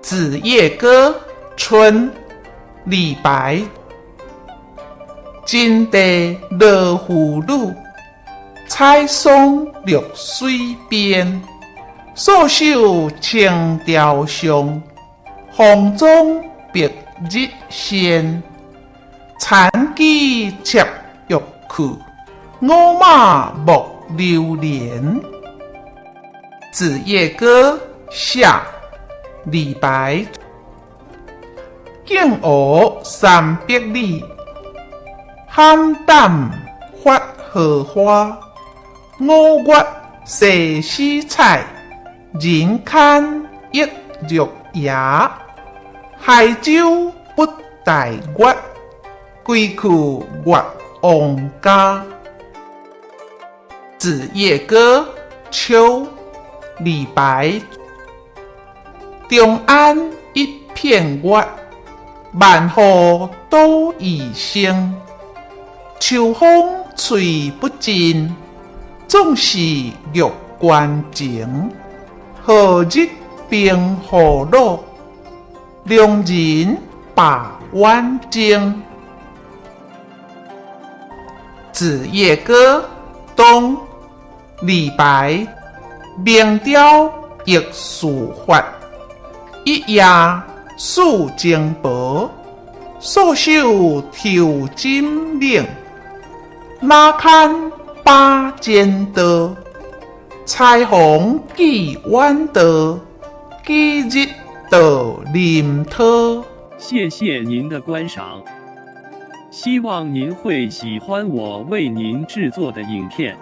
子夜歌春，李白。真地罗浮女，彩桑绿水边。素手青条上，红妆白日先。残机窃玉去，五马莫流连。子夜歌夏，李白。径湖300里，菡萏发荷花。五月西施彩，人堪忆玉牙。海州不待月，归去越王家。子夜歌秋，李白。长安一片月，万户都已星。秋风吹不尽，总是玉关情。何日冰河落，良人把挽钟。子夜歌冬，李白。明朝易事发，一夜四更薄。素手抽枕岭，哪堪把剪刀？彩虹寄远道，几日到林涛。谢谢您的观赏，希望您会喜欢我为您制作的影片，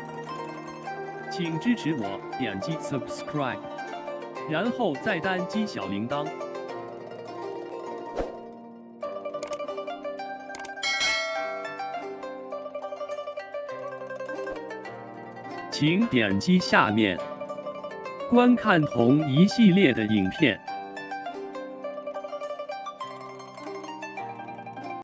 请支持我点击 subscribe，然后再单击小铃铛。请点击下面观看同一系列的影片。